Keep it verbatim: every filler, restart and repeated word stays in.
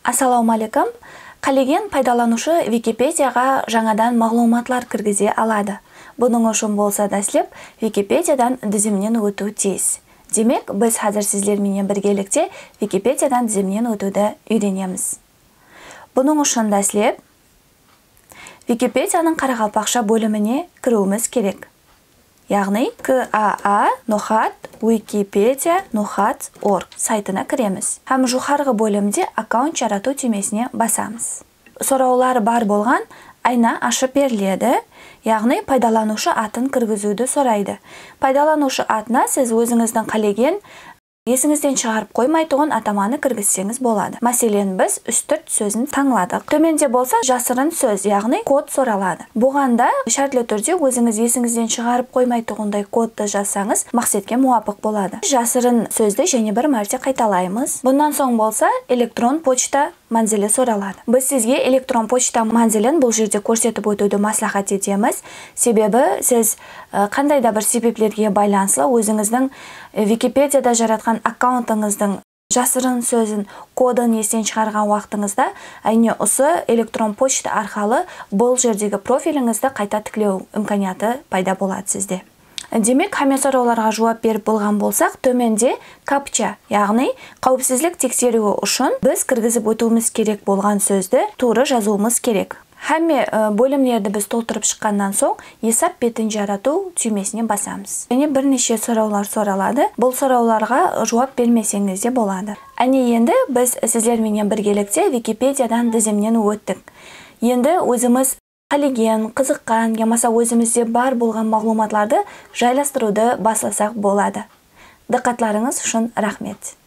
Assalawma áleykum. Qálegen paydalanıwshı Wikipediaǵa jańadan maǵlıwmatlar kirgize aladı. Bunıń ushın bolsa dáslep Wikipediadan dizimnen ótiw tiyis. Demek, biz házir sizler menen birgelikte Wikipediadan dizimnen ótiwdi úyrenemiz. Bunıń ushın dáslep Wikipedianıń qaraqalpaqsha bólimine kiriwimiz kerek. Yaǵnıy, K A A noqat wikipedia noqat org saytına kiremiz hám joqarǵı bólimde akkaunt jaratıw túymesine basamız. Sorawlar bar bolǵan ayna ashıp beriledi, yaǵnıy paydalanıwshı atın kirgiziwdi soraydı. Paydalanıwshı atına siz ózińizdiń qálegen, esińizden shıǵarıp qoymaytuǵın atamanı kirgizseńiz boladı. Máselen, biz Ústirt sózin tańladıq. Tómende bolsa jasırın sóz, yaǵnıy kod soraladı. Buǵan da shártli túrde ózińiz esińizden shıǵarıp qoymaytuǵınday kodtı jazsańız, maqsetke muwapıq boladı. Jasırın sózdi jáne bir márte qaytalaymız. Bunnan soń bolsa elektron pochta mánzili soraladı. Biz sizge elektron pochta mánzilin bul jerde kórsetip ótiwdi másláhát etemiz. Sebebi siz, e, qanday da bir sebeplerge baylanıslı ózińizdiń, e, Wikipediada jaratqan akkauntıńızdıń jasırın sózin, kodın esten shıǵarǵan waqtıńızda, áyne usı elektron pochta arqalı bul jerdegi profilińizdi qayta tiklew imkaniyatı payda boladı sizde. Demek, hámme sorawlarǵa juwap berip bolǵan bolsaq, tómende kaptcha, yaǵnıy qáwipsizlik tekseriwi ushın biz kirgizip ótiwimiz kerek bolǵan sózdi tuwrı jazıwımız kerek. Hámme, e, bólimlerdi biz toltırıp shıqqannan soń, esap betin jaratıw túymesine basamız. Jáne bir neshe sorawlar soraladı. Bul sorawlarǵa juwap bermeseńiz de boladı. Áne, endi biz sizler menen birgelikte Wikipediadan dizimnen óttik. Endi ózimiz qálegen, qızıqqan yamasa ózimizde bar bolǵan maǵlıwmatlardı jaylastırıwdı baslasaq boladı. Dıqqatlarıńız ushın raxmet.